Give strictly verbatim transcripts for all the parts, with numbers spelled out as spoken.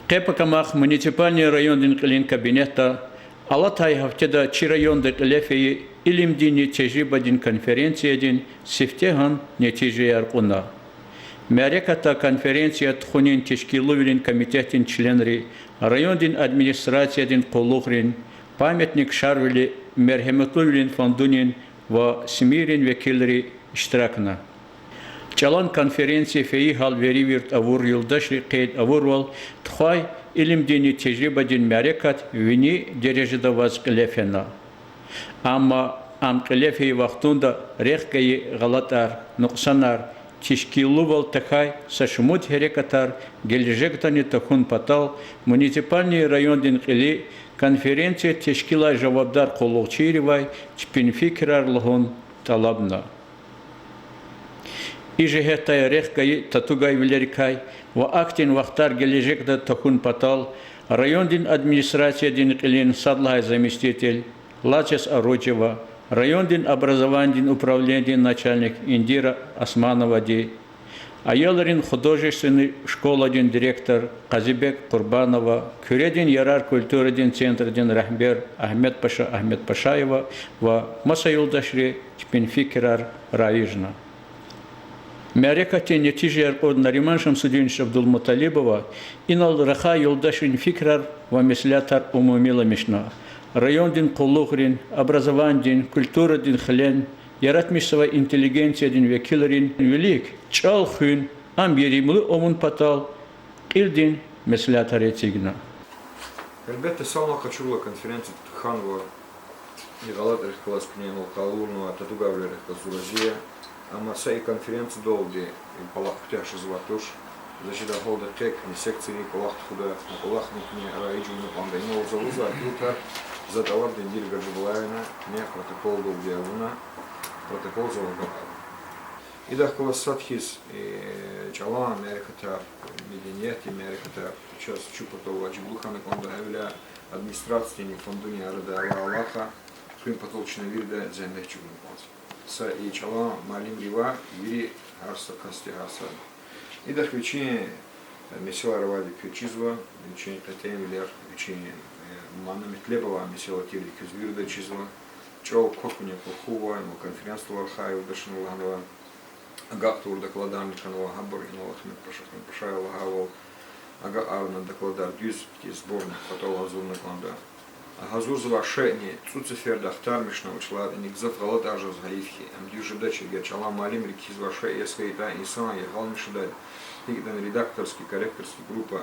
Къе пакамахъ муниципальный райондин кьилин кабинетда алатай гьафтеда чи районда кьиле фейи илимдинни тежрибадин конференциядин сифтегьан нетижаяр кьуна. Мярекатда конференция тухунин тешкиллувилин комитетдин членри, райондин администрациядин къуллугърин, памятник Шарвили мергьеметлувилин фондунин ва СМИ-рин векилри иштиракна. ЧӀалан конференция фейи гьал веревирд авур юлдашри къейд авурвал, тухвай илимдинни тежрибадин мярекат вини дережада аваз кьиле фена. Амма ам кьиле фейи вахтунда рехъ гайи гъалатӀар, нукьсанар, тешкиллувал тахьай са шумуд гьерекатар гележегдани тахьун патал муниципальный райондин кьили конференция тешкилай жавабдар къуллугъчийривай чпин фикирар лугьун тӀалабна. И жигьетдай рехъ гайи татугайвилерикай ва ахьтин вахтар гележегда тахьун патал райондин администрациядин кьилин сад лагьай заместитель Лацес Оруджева, райондин образованидин управленидин начальник Индира Османовади, аялрин художественный школадин директор Къазибек Къурбанова, Куьредин ярар культурадин центрдин регьбер Агьмедпаша Агьмедпашаева ва маса юлдашри чпин фикирар раижна. Мярекатдин нетижаяр кьуд Нариман Шамсудинович Абдулмуталибова инал рахай юлдашрин фикирар ва меслятар умумиламишна. Райондин къуллугърин, образованидин, культурадин хилен, яратмишзавай интеллигенциядин векилрин вилик чӀал хуьн, ам геримлу авун патал кьилдин меслятар эцигна. Гьелбетда, санал къачурла конференция тухванва, и гъалатӀрихъ галаз куьне инал къалурнавай татугайвилерихъ галаз зурази я. Амма са и конференциядалди и кӀвалах куьтягь жезвайди туш. За чидай гьалда, къе куьне секциядин кӀвалах тухуда, а кӀвалахни куьне раиж авуна кӀанда. Инал за лугьузвай гилтар, за тӀалабда Индира Гаджибалаевадан, куьне протоколдалди авуна, протокол за вугана. Идахъ галаз сад хьиз, э, чӀалан мярекатар, медениятдин мярекатар чаз чун патал важиблу хьана кӀанда, гьавиляй администрациядинни фондунин арада авай алакъа хуьн патал чна вирида зегьмет чӀугуна кӀанзава. Са и чӀалан муаллимри ва вири гьар са касди, гьар са. Идахъ вичин месэлаяр авайди квез чизва, вичин кьетӀенвилер, вичин, э, мана-метлеб авай месэла тирди квез вирида чизва. ЧӀал квахьуни къурхувай, ма конференциядал рахай юлдашри лагьанва. Агакь тавур докладарни хьанва, гьабур инал Агьмедпаша, Агьмедпашади лагьайвал, агакьарна докладар дуьз, ихьтин сборник патал гьазурна кӀанда. Гьазурзавай шейни цӀуд сеферда ахтармишна, вучиз лагьайтӀа гзаф гъалатӀар жез гьайиф хьи, ам дуьз жедач, эгер чӀалан муаллимри кхьизвай шей эс хьайитӀа, инсан я, гьялмишадай, гьикӀ ятӀани редакторский, корректорский группа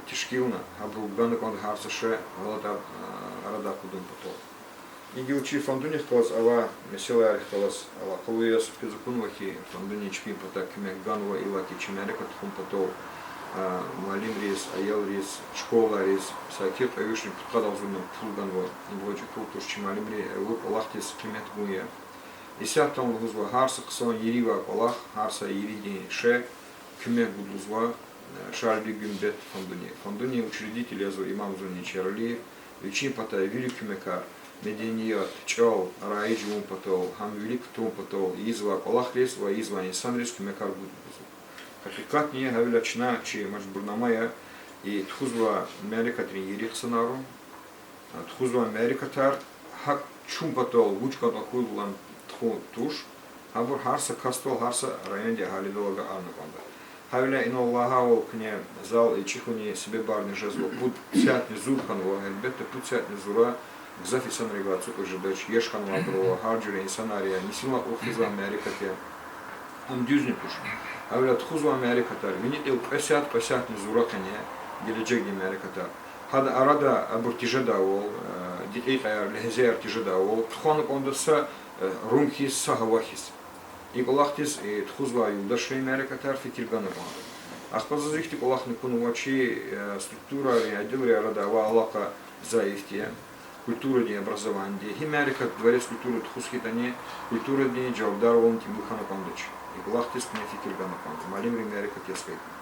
тешкилна, гьабуру гана кӀанда гьар са шей гъалатӀар, а, арадай акъудун патал. Гила чи фондунихъ галаз авай месэлайрихъ галаз алакъалу яз квез акунва хьи, фондуни чпин патай куьмек ганва, иллаки чи мярекат тухун патал, а, муаллимриз, аялриз, школайриз, саки кьве вишни пудкъад агъзурни пул ганва, им гъвечӀи пул туш, чи муаллимри, э, авур кӀвалахдиз къимет гун я. Исятда лугьузва, гьар са хъсан еридин кӀвалах, гьар са еридин шей куьмек гуда лугьузва, э, Шарвили Гуьмбет фондуни. Фондуни учредитель язва Имамзунни Чарали, вичин патай вири куьмекар, меденият, чӀал раиж авун патал, гьам вилик кутун патал ийизвай кӀвалахриз ва ийизвай инсанриз куьмекар гуда лугьузва. Гьакъикъатни я, гьавиляй чна чи мажбурнама я, и тухузвай мярекатрин ери хъсанарун, тухузвай мярекатар гьакӀ чун патал вуч кӀантӀа хьуй лагьана тухун туш, гьабур гьар са касдал, гьар са райондин агьалидал агакьарна кӀанда. Гьавиляй инал лагьайвал куьне зал ичӀи хьуни себебарни жезва, пуд сятни зур хьанва, гьелбетда, пуд сятни зура гзаф инсанрихъ ацукьиз жедач, яш хьанвайбур ава, гьар жуьре инсанар я, нисинлай кьулухъ физвай мярекат я. Ам дуьзни туш. Гьавиляй тухузвай мярекатар вини кьил кьве сят, кьве сятни зура къене гележегдин мярекатар. Гьадан арада абур тежедайвал, э, декьикьаяр, легьзеяр тежедайвал, тухвана кӀанда са, э, рум хьиз, са гьава хьиз. И кӀвалахдиз, э, тухузвай юлдашрин мярекатар фикир гана кӀанда. Ахпа заз ихьтин кӀвалахни акунва, чи, э, структурайрин, отделрин арада авай алакъа зайифди я. Культурадин, образованидин. Гьи мярекат, дворец культуры тухуз хьайитӀани, культурадин жавабдарвални тӀимил хьана кӀандач. И кӀвалахдиз куьне фикир гана кӀанда, муаллимрин мярекат яз хьайитӀани.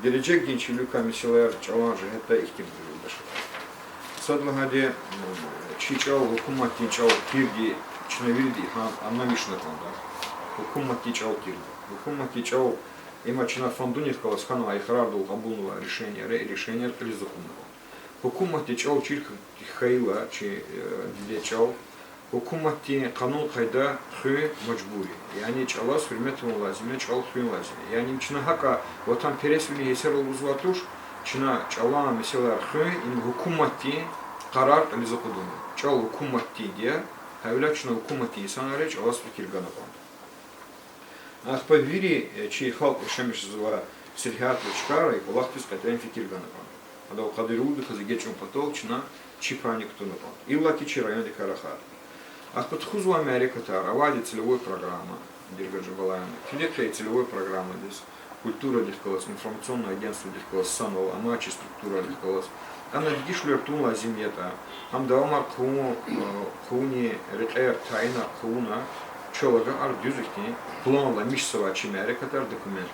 Гележегдин чи виликай месэлаяр чӀалан жигьетдай ихьтинбур я, юлдашар. Сад лагьайди, чи чӀал гьукуматдин чӀал тирди чна вирида гьа-, аннамишна кӀанда. Гьукуматдин чӀал тирди. Гьукуматдин чӀал Има чна фондунихъ галаз хьанвай и къарардал кьабулнавай решенияр, и решенияр кьилиз акъудна кӀанда. Гьукуматди чӀал чир хьайила, чи, э, диде чӀал, гьукуматдин къанун-къайда хуьн мажбур я. Яни чӀалаз гьуьрмет авун лазим я, чӀал хуьн лазим я. Яни чна гьакӀа ватанпересвилин гьиссерал лугьузвай туш, чна чӀалан месэлаяр хуьн, им гьукуматдин къарар кьилиз акъудун. ЧӀал гьукуматдин я, гьавиляй чна гьукуматдин инсанар я, чӀалаз фикир гана кӀанда. Ахпа вири, э, чи халкь яшамиш жезвай сергьятра, чкайра и кӀвалахдиз кьетӀен фикир гана кӀанда. Гьадал къадирлудаказ эгечӀун патал чна чи пайни кутуна кӀанда. Иллаки чи райондикай рахайтӀа. Ахпа тухузвай мярекатар, авайди целевой программа, Диргажа Балаяна, килиг хьи целевой программадиз, культурадихъ галаз, информационное агентстводихъ галаз санал, амай чи структурайрихъ галаз. Ана дегишвилер тун лазим ятӀа, гьам давамар хъувун, э, хъувунин рекьер тайинар хъувуна, чал агакьарда дуьз ихьтин планламишзавай чи мярекатар, документ.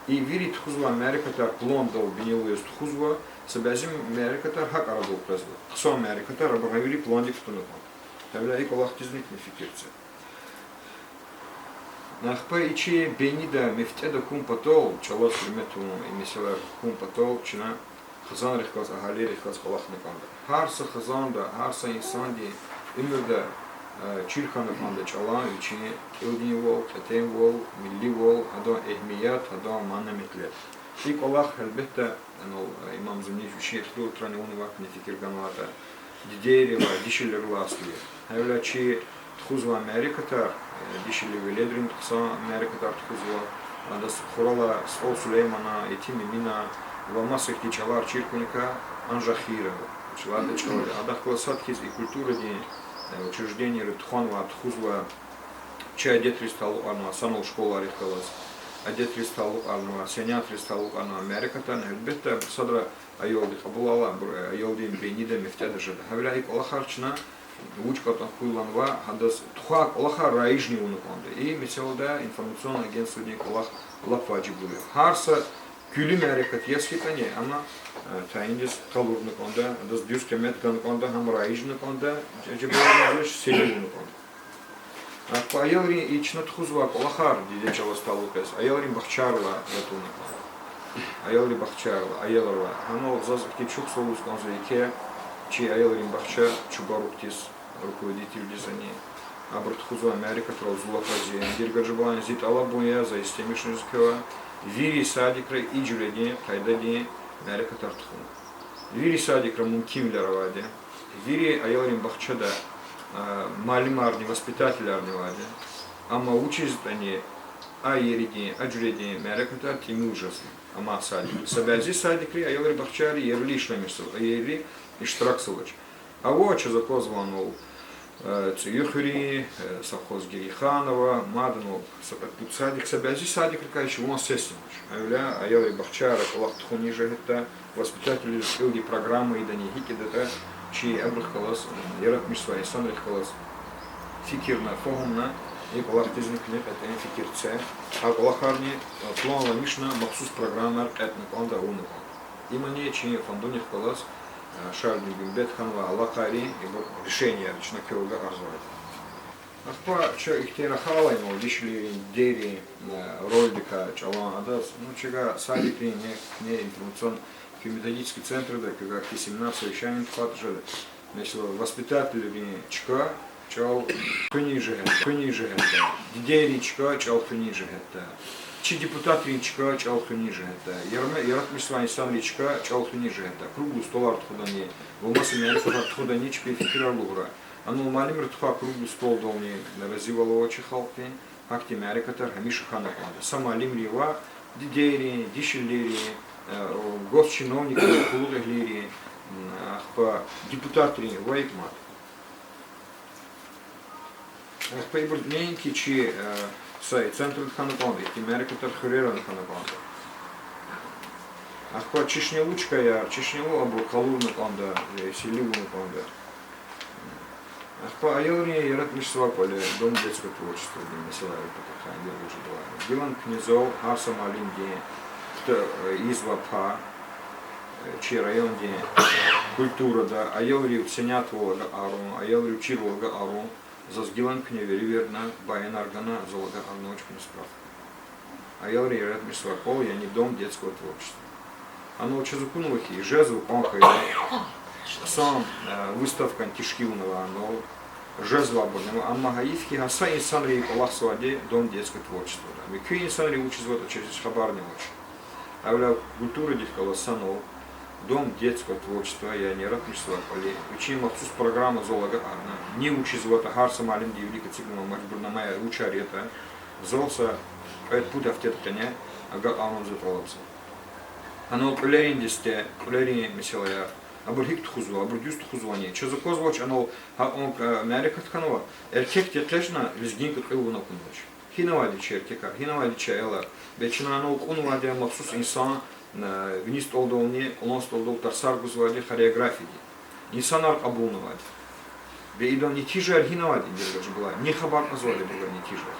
И вири тухузвай мярекатар пландал бинелу яз тухузва, са бязи мярекатар гьакӀ арадал къвезва. Хъсан мярекатар, абур гьа вири пландик кутуна кӀанда. Гьавиляй и кӀвалахдизни куьне фикир це. Ахпа и чи бейнида, мефтӀеда хьун патал, чӀалаз гьуьрмет авун, и месэлаяр хьун патал чна хизанрихъ галаз, агьалийрихъ галаз кӀвалахна кӀанда. Гьар са хизанда, гьар са инсандин уьмуьрда, э, чир хьана кӀанда чӀалан вичин кӀелдинвал, кьетӀенвал, милливал, гьадан эгьмият, гьадан мана-метлеб. И кӀвалах, гьелбетда, анал, э, имам Зунни вичин ихтилатрани авунвай, куьне фикир ганватӀа, дидейрилай, дишегьлийрилай аслу я. Гьавиляй чи тухузвай мярекатар, э, дишегьли веледрин хъсан мярекатар тухузва, адаз хуралай СтӀал Сулеймана, Етим Эмина ва маса ихьтин чӀалар чир хьуникай анжах хийир ава. Чилерда чӀал я. Адахъ галаз сад хьиз и культурадин, э, учреждениейра тухванвай, тухузвай чи адетриз талукьарнавай санал школайрихъ галаз, адетриз талукьарнавай, сенятриз талукьарнавай мярекатарни, гьелбетда, садра аялди кьабулайла, абур, э, аялдин бейнида, мефтӀеда жеда. Гьавиляй и кӀвалахар чна вуч кӀантӀан хьуй лагьанва, гьадаз тухвай кӀвалахар раижни авуна кӀанда. И месэлада информационное агентстводин кӀвалах лап важиблу я. Гьар са куьлуь мярекат яз хьайитӀани, амма, э, тайиндиз къалурна кӀанда, адаз дуьз къимет гана кӀанда, гьам раижна кӀанда, жеб-, жеб-, сели авуна кӀанда. Ахпа аялрин и чна тухузвай кӀвалахар, диде чӀалаз талукь яз, аялрин бахчайрилай ятӀуна кӀанда. Аялрин бахчайрилай, аялрилай. Гьанал заз ихьтин чухсагъул лугьуз кӀанзава еке чи аялрин бахча чубарукдиз, руководительдизни, абуру тухузвай мярекатрал зулатази, Диргажа Балаян, зи тӀалабун я, за истемишиз квевай, вири садикра и жуьредин къайдадин мярекатар тухун. Вири садикра мумкинвилер авайди, вири аялрин бахчада, а, муаллимарни, воспитателарни авайди. Амма вучиз ятӀани а еридин, а жуьредин мярекатар тӀимил жезва амай садикра. Са бязи садикри, аялрин бахчайри ерли ишлемишзава, а ерли иштиракзавач. Ава, чаз аквазвайвал, э, ЦӀуюхуьруьн, э, совхоз Герейханово, мадни са кьвед-пуд садик, са бязи садикрикай ван сесни авач. Гьавиляй аялрин бахчайра кӀвалах тухунин жигьетдай, воспитательриз кӀелдин программа ийидани, гьикӀ ийидатӀа, чи абурухъ галаз, м, яратмишзавай инсанрихъ галаз фикирна, фагьумна, и кӀвалахдизни куьне кьетӀен фикир це. А кӀвалахарни, э, планламишна, махсус программаяр кьетӀна кӀанда, авуна кӀанда. Имни чи фондунихъ галаз, э, Шарвилидин гуьмбет хьанвай алакъайрин ибур решенияр я, чна квевай агакьарзавайди. Ахпа чна ихьтин рахайла, ну, дишегьлийрин, дидейрин, э, ролдикай чӀалан адаз, ну, чна садикрин, не, не информацион-методический центрда, квевай ихьтин семинар, совещание тухвайтӀа жеда. Месела, воспитательрин чка чӀал хуьнин жигьет-, хуьнин жигьетдай, дидейрин чка чӀал хуьнин жигьетдай, чи депутатрин чка чӀал хуьнин жигьетдай, ярма-, яратмишзавай инсанрин чка чӀал хуьнин жигьетдай круглый столар тухудани ва маса мярекатар тухудани чпин фикирар лугьурай. Анал муаллимрин тухвай круглый столдални разивал ава чи халкьдин, гьахьтин мярекатар гьамиша хьана кӀанда. Са муаллимрин ваъ, дидейрин, дишегьлийрин, э, госчиновникрин, къуллугъ эгьлийрин, м, ахпа депутатрин ва икӀ мад. Ахпа ибур неинки чи, э, са центрда хьана кӀанда, ихьтин мярекатар хуьрерани хьана кӀанда. Ахпа чешнелу чкаяр, чешнелу абур къалурна кӀанда, э, сели авуна кӀанда. Ахпа аялрин яратмишзавай кӀвале, Дом детского творчестводин месэлайрин патахъай, Диргажа Балаян, гилан куьне зал гьар са муаллимдин кута-, э, ийизвай пай, э, чи райондин культурада, аялрив сенятвал агакьарун, аялрив чирвал агакьарун, заз гилан куьне веревирдна баянар гана, зал агакьарнавач куьне справка. Аялрин яратмишзавай кӀвал, яни Дом детского творчества. Анал чаз акунва хьи, жезва кӀан хьайила, хъсан, э, выставкани тешкилнава анал, жезвайбурни ава, амма гьайиф хьи, гьа са инсанри кӀвалахзавайди Дом детского творчествода. Муькуь инсанри вучзаватӀа чаз гьич хабарни авач. Гьавиляй культурадихъ галаз санал Дом детского творчества, яни яратмишзавай кӀвале, вичин махсус программа зал агакьарна. Ни вучзаватӀа, гьар са муаллимди вилик эцигнава мажбурнамаяр, вучар ятӀа, зал са кьвед-пуд гьафтедин къене агакьарунзава тӀалабзава. Анал кьуьлерин десте, кьуьлерин месэлаяр, абур гьикӀ тухузва, абур дуьз тухузвани, чаз аквазвач, анал гьакьван, э, мярекат хьанва, эркекди экъечӀна лезгинка кьуьл авуна акунвач. Гьинавайди чи эркекар, гьинавайди чи аялар? Бес чна анал кьунвайди я махсус инсан, э, вини стӀалдални, кьулан стӀалдал тарсар гузвайди, хореографияди. Инсанар кьабулнавайди. Бес идан нетижаяр гьинавайди, дережа балай? Ни хабар кьазвайди я абурулай нетижаяр?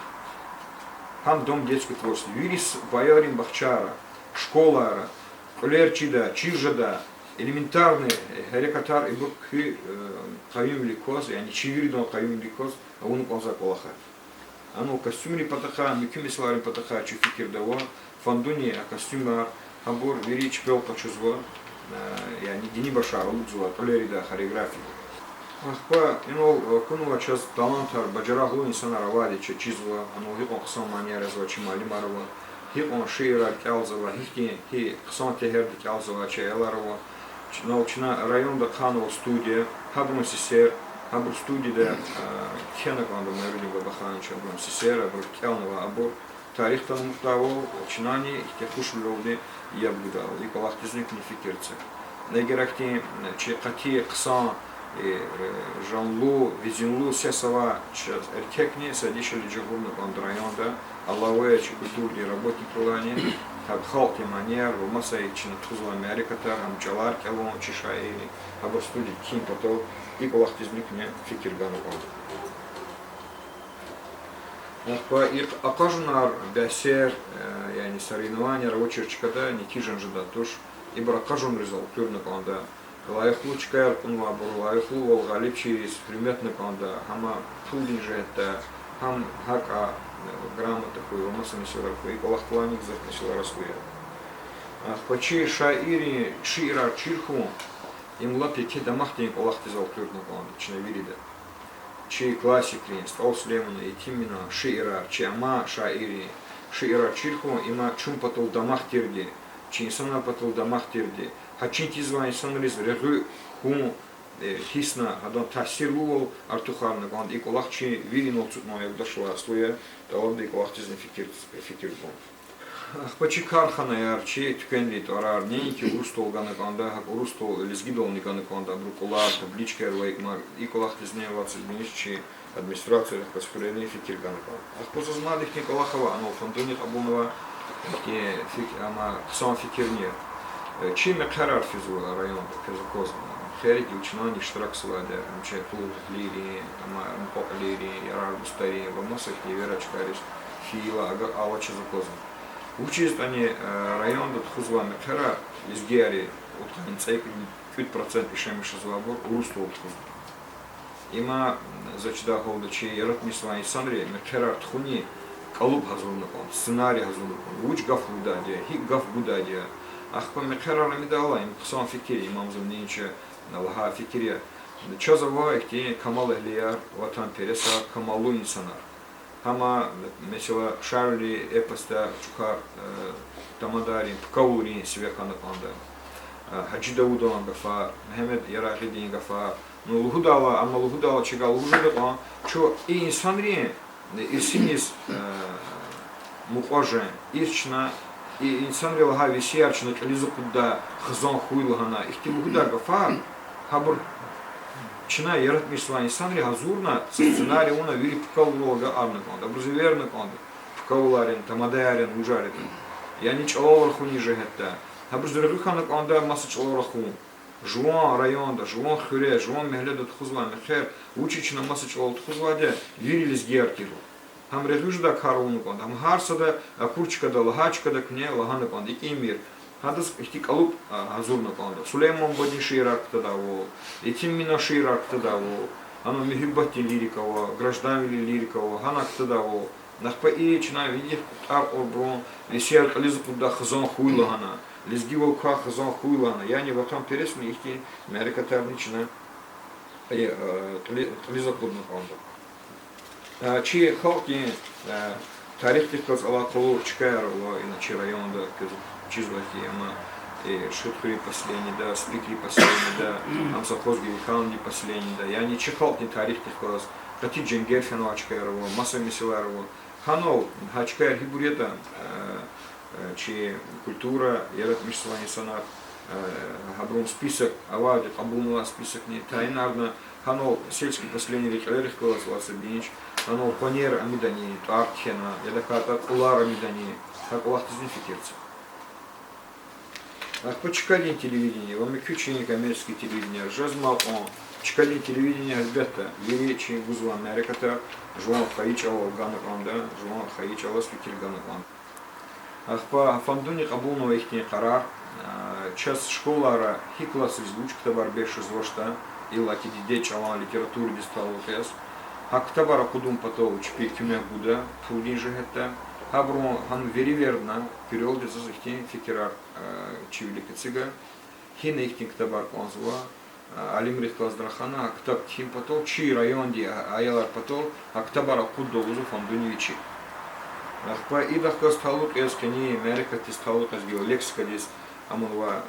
Гьам Дом детского творчества. Вири с-, аялрин бахчайра, школайра, кьуьлер чида, чир жеда, элементарный, э, гьерекатар, ибур куь, э, къаюмвилик кваз, яни чи виридан къаюмвилик кваз авуна кӀанзавай кӀвалахар. Анал костюмрин патахъай, муькуь месэлайрин патахъай чи фикирда ава, фондуни а костюмар, гьабур вири чпел къачузва, э, яни дини башар алукӀзава кьуьлерида, хореографияда. Ахпа инал, э, акунва чаз талантар, бажарагълу инсанар авайди чаз чизва, анал гьикьван хъсан манияр язавай чи муаллимар ава, гьикьван шиирар кӀелзавай, гьихьтин, гьи хъсан тегьерда кӀелзавай чи аялар ава. Чна, чна районда ахъайнава студия, гьабурун сесер, гьабур студияда, а, кхьена кӀанда Майрудин Бабаханович, абурун сесер, абуру кӀелнава, абур тарихдал амукьдайвал, чнани ихьтин хушвилелди яб гудайвал, и кӀвалахдизни куьне фикир це. Эгер ахьтин чи къати хъсан, э, жанлу, везинлу сес авай чаз эркекни са дишегьли жагъурна кӀанда районда, алава я чи культурадин работникрилайни, гьаб халкьдин манияр ва маса чна тухузвай мярекатар, гьам чӀалар кӀелун чи шаиррин, гьабур студияда кхьин патал, и кӀвалахдизни куьне фикир гана кӀанда. Ахпа и акъажунар, бясер, э, яни соревнованияр авачир чкада нетижани жедай туш, ибур акъажунриз элкъуьрна кӀанда. Лайихлу чкаяр кьунвайбуру лайихлувал гъалибчийриз гьуьрметна кӀанда, гьам пулдин жигьетдай, гьам гьакӀа, э, грамота хьуй ва маса месэлаяр хьуй, и кӀвалахдилайни гзаф месэлаяр аслу я. Ахпа чи шаиррин шиирар чир хьун, им лап еке дамахдин кӀвалахдиз элкъуьрна кӀанда чна вирида. Чи классикрин, СтӀал Сулейманан, Етим Минан шиирар, чи амай шаиррин шиирар чир хьун, им чун патал дамах тирди, чи инсанар патал дамах тирди, гьа чин тийизвай инсанриз регъуь хьун, э, гьисс на гьадан таъсирлувал артухарна кӀанда. И кӀвалах чи вири инал ацукьнавай юлдашрилай аслу я, тӀалабда и кӀвалахдизни фикир, фикир гун. Ахпа чи карханаяр, чи туьквенрин тӀварар неинки урусдал гана кӀанда, гьакӀ урусдал, лезгидални гана кӀанда, абуру кьулар, табличкаяр ва икӀ ма-, и кӀвалахдизни вацӀиз биниш чи администрациядихъ галаз хуьрерин фикир гана кӀанда. Ахпа заз мад ихьтин кӀвалах ава, анал фондуни кьабулнава, ихьтин фик-, амма хъсан фикирни я. Э, чи мехъерар физва районда, квез аквазва. Хериз чнани иштиракзавайди я, гьам чи къуллугъчийрин, амма мукьва-кьилийрин, ярар-дустарин ва маса ихьтин вири чкайриз фейила агакьайла чаз аквазва. Вучиз ятӀани, э, районда тухузвай мехъерар, лезгияр, удкъанни цӀекӀуьд, кӀуьд процент яшамиш жезвайбур, урусдал тухузва. Има, за чидай гьалда, чи яратмишзавай инсанри мехъерар тухуни кӀалуб гьазурна кӀанда, сценарий гьазурна кӀанда, вуч гаф гудайди я, гьикӀ гаф гудайди я. Ахпа мехъерар амидайла, им хъсан фикир я, имам Замдинича лагьай фикир я. Чаз ава ихьтин камалэгьлияр, ватанпересар, камаллу инсанар. Гьам, месела, Шарвили эпосда чӀукар, э, тамадайрин, пкалурин сиве хьана кӀанда. Э, Гьажи Давудован гафар, Мегьамед Ярагъидин гафар. Ну, лугьудайла, амма лугьудайла чавай лугьуз жеда кьван, чун и инсанрин, э, ирсиниз, э, мукьва жен, ирс чна, и инсанри лагьай весияр чна кьилиз акъуддай хизан хьуй лагьана, ихьтин лугьудай гафар, гьабур чна яратмишзавай инсанри гьазурна, са сценарий авуна, вири пкалурал агакьарна кӀанда, абуруз эверна кӀанда, пкалурин, тамадайрин, вужар ятӀани. Яни чӀалал рахунин жигьетдай. Гьабуруз регъуь хьана кӀанда маса чӀалал рахун. Жуван районда, жуван хуьре, жуван мягьледа тухузвай мехъер, вучиз чна маса чӀалал тухузвайди я, вири лезгияр тирвал. Гьам регъуь жедай кар авуна кӀанда, гьам гьар сада акур чкада, лагьай чкада куьне лагьана кӀанда, икӀ ийимир. Гьадаз ихьтин кӀалуб, а, гьазурна кӀанда. Сулейман бубадин шиирар кутадайвал, Етим Минан шиирар кутадайвал, гьана муьгьуьббатдин лирика ава, гражданвилин лирика ава, гьана кутадайвал. Ахпа и чна виндихъ кьудкъад-кьудкъарбурун весияр кьилиз акъудда хизан хьуй лагьана, лезгивал квай хизан хьуй лагьана, яни ватанпересвилин ихьтин мярекатарни чна кьи-, э, кьили-, кьилиз акъудна кӀанда. Э, чи халкьдин, э, тарихдихъ галаз алакъалу чкаяр ава ина чи районда, квез чизва хьи, амма, э, Шихидхуьруьн поселениеда, Спикрин поселениеда, ам совхоз Геликановдин поселениеда, яни чи халкьдин тарихдихъ галаз къати женгер фенвай чкаяр ава, маса месэлаяр ава. Гьанал гьа чкаяр гьибур ятӀа, э, э, чи культура, яратмишзавай инсанар, э, гьабурун список, авайди кьабулнавай списокни тайинарна, гьанал сельский поселениейрин кьилерихъ галаз алаз са бинч, гьанал къванер амидани тӀвар кхьена, яда катӀа кьулар амидани, гьа кӀвалахдизни фикир це. Ахпа чкадин телевидение ва муькуь чи некоммерческий телевиденияр жезмай кьван, чкадин телевидение, гьелбетда, вири чи гузвай мярекатар жуван хайи чӀалал гана кӀанда, жуван хайи чӀалаз фикир гана кӀанда. Ахпа фондуни кьабулнава ихьтин къарар, а, чаз школайра гьи классриз вуч ктабар бес жезвачтӀа, иллаки дидед чӀалан литературадиз талукь яз, гьа ктабар акъудун патал чпи куьмек гуда пулдин жигьетда, гьабурун гьам веревирдна куьрелди заз ихьтин фикирар, а, чи вилик эцигна, гьина ихьтин ктабар кӀанзава, а, алимрихъ галаз рахана, гьа ктаб кхьин патал, чи райондин а-, аялар патал гьа ктабар акъудда лугьузва фондуни вичи. Ахпа идахъ галаз талукь яз, къенин мярекатдиз талукь яз гила лексикадиз аманвай, м,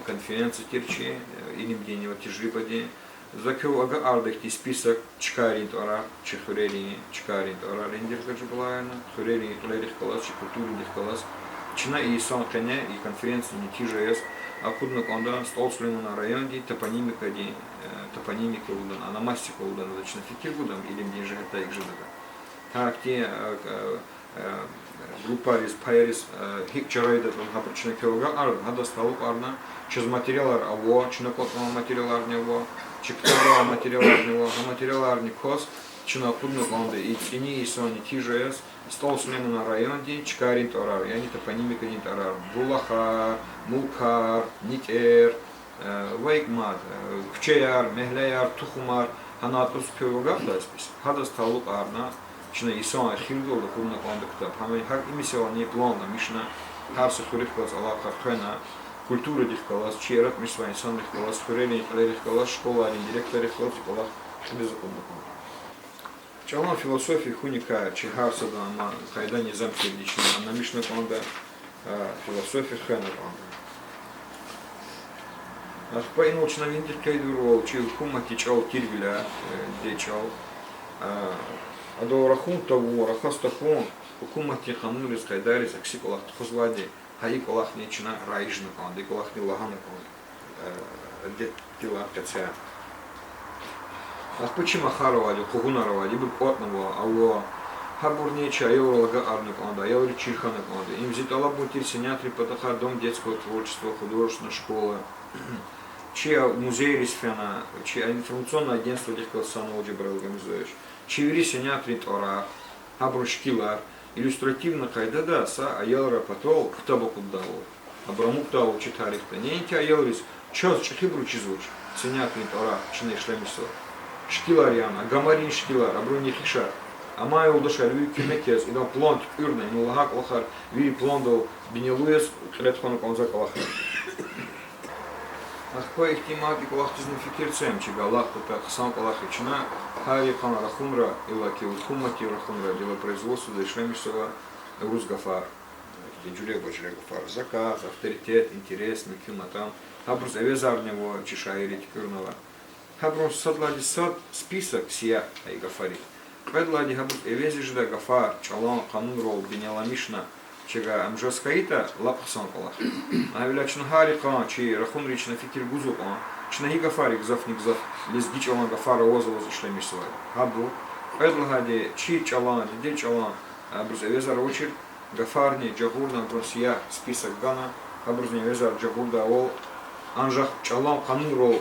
конференция тир чи, э, илимдин ва тежрибадин. За квевай агакьарда ихьтин список чкайрин тӀварар, чи хуьрерин, чкайрин тӀварар индиргаж балаяна, хуьрерин кьилерихъ галаз, чи культурадихъ галаз. Чна и йисан къене, и конференциядин нетижа яз акъудна кӀанда СтӀал Сулейманан райондин топонимикадин, э, топонимика лугьудан, ономастика лугьудан, за чна фикир гудан илимдин жигьетдай икӀ жедатӀа. Гьахьтин, э, э, группайриз, паяриз, э, гьикӀ чара ийидатӀа, гьабур чна квевай агакьарна, гьадаз талукьарна, чаз материалар ава, чна кӀватӀнавай материаларни ава, чи ктабрай материаларни ава, гьа материаларни кваз, чна акъудна кӀанда и цӀини йисан нетижа яз СтӀал Сулейманан райондин чкайрин тӀварар, яни топонимикадин тӀварар: Булахар, Мулкар, НитӀер, э, ва икӀ мад, э, куьчеяр, мягьлеяр, тухумар, гьана атӀуз квевай агакьдай список, гьадаз талукьарна, чна йисан эхирдалди акъудна кӀанда ктаб. Гьам гьакӀ и месэлани планламишна, гьар са хуьруьхъ галаз алакъа хвена, культурадихъ галаз, чи яратмишзавай инсанрихъ галаз, хуьрерин кьилерихъ галаз, школайрин директоррихъ галаз и кӀвалах кьилиз акъудна кӀанда. ЧӀалан философия хьуникай чи гьар садан ама къайда-низам тирди чна аннамишна кӀанда, а, философия хвена кӀанда. Ахпа инал чна виндихъ къейдвайвал, чи гьукуматдин чӀал тирвиляй, э, дидед чӀал, а, адал рахун тавун, рахаз тахьун, гьукуматдин къанунриз, къайдайриз акси кӀвалах тухузвайди, гьа и кӀвалахни чна раижна кӀанда, и кӀвалахни лагьана кӀанда, э, дидед тилан къецяй. Ахпа чи махар авайди, къугъунар авайди, ибур кӀватӀнава, ава. Гьабурни чи аялрал агакьарна кӀанда, аялриз чир хьана кӀанда. Им зи тӀалабун тир Сенятрин патахъай Дом детского творчества, художественная школа. Чи музейриз фена, чи информационное агентстводихъ галаз санал, Жабраил Гамзатович. Чи вири Сенятрин тӀварар, гьабурун шикилар, иллюстративный къайдада са аялрин патал ктаб акъуддайвал, абур амукьдайвал чи тарихда. Неинки аялриз, чаз чӀехибуру чизвач Сенятрин тӀварар чна ишлемишзава. Шикилар яна, гамарин шикилар, абурун нехишар. Амай юлдашар вири куьмек яз, идан план туькӀуьрна, ина лагьай кӀвалахар вири пландал бинелу яз кьиле тухвана кӀанзавай кӀвалахар. Ахпа ихьтин мад и кӀвалахдизни фикир це, чи галат пата хъсан кӀвалах я чна, гьар йикъан рахунра, иллаки гьукуматдин рахунра, делопроизводствода ишлемишзава урус гафар. Ихьтин жуьреба-жуьре гафар: заказ, авторитет, интерес, муькуь матӀан. Гьабуруз эвезарни ава, чи шаирри туькӀуьрнава. Гьабурун сад лагьайди сад список, сиягь я и гафарин. Кьвед лагьайди гьабуруз эвез жедай гафар чӀалан къанунрал бинеламишна, чавай ам жез хьайитӀа, лап хъсан кӀвалах я. Гьавиляй чна гьар йикъан чи рахунрин чна фикир гузва кьван, чна гьи гафар гзафни-гзаф лезги чӀалан гафар аваз-аваз ишлемишзавайди. Гьабур, кьвед лагьайди чи чӀалан, дидед чӀалан, абуруз эвезар авачир гафарни жагъурна, абурун сиягь список гана, абурузни эвезар жагъурдайвал, анжах чӀалан къанунрал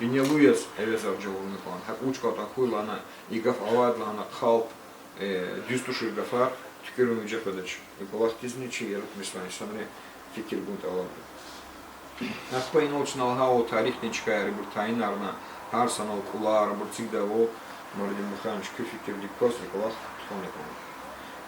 бинелу яз эвезар жагъурна кӀан. ГьакӀ вуч кӀватӀ хьуй лагьана, и гаф авайди лагьана хъал, э, дуьз тушир гафар туькӀуьрун виже къведач. И кӀвалахдизни чи яратмишзавай инсанри фикир гун тӀалабда. Ахпа инал чна лагьайвал тарихдин чкаяр ибур тайинарна, гьар санал кьулар, абур эцигдайвал, Мураддин Муханович, куь фикирдик кваз и кӀвалах тухвана кӀанда.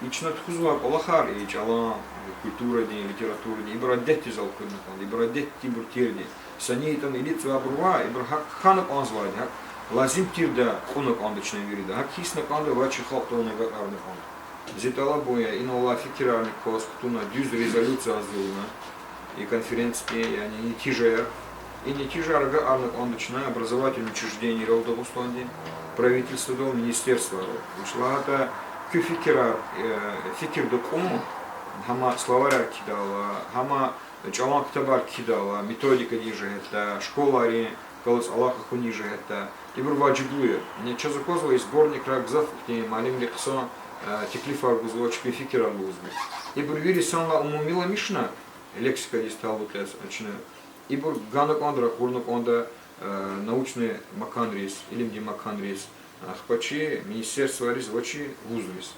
И чна тухузвай кӀвалахар, и чӀалан, культурадин, литературадин, ибур адетдиз элкъуьрна кӀанда, ибур адетдинбур тирди. Са ни ятӀани илицӀзавайбур ва ибур гьакӀ хьана кӀанзавайди, гьакӀ лазим тирди кьуна кӀанда чна вирида, гьакӀ гьисна кӀанда ва чи халкьдални агакьарна кӀанда. Зи тӀалабун я, инал алай фикирарни кваз кутуна дуьз резолюция гьазурна, и конференциядин, яни нетижаяр. И нетижаяр агакьарна кӀанда чна образовательный учреждениейрал Дагъустандин, правительстводал, министерствайрал. Вучиз лагьайтӀа куь фикирар, э, фикирда кьун, гьам словаряр кхьидайла, гьам чӀалан ктабар кхьидайла, методикадин жигьетдай, школайрин галаз алакъа хьунин жигьетдай, ибур важиблу я. Яни чаз аквазва и сборникрай гзаф ихьтин муаллимри хъсан, э, теклифар гузва, чпин фикирар лугьузва. Ибур вири санлай умумиламишна, лексикадиз талукь яз чна, ибур гана кӀанда, ракъурна кӀанда, э, научный маканриз, илимдин маканриз, ахпа чи министерствайриз ва чи вузриз.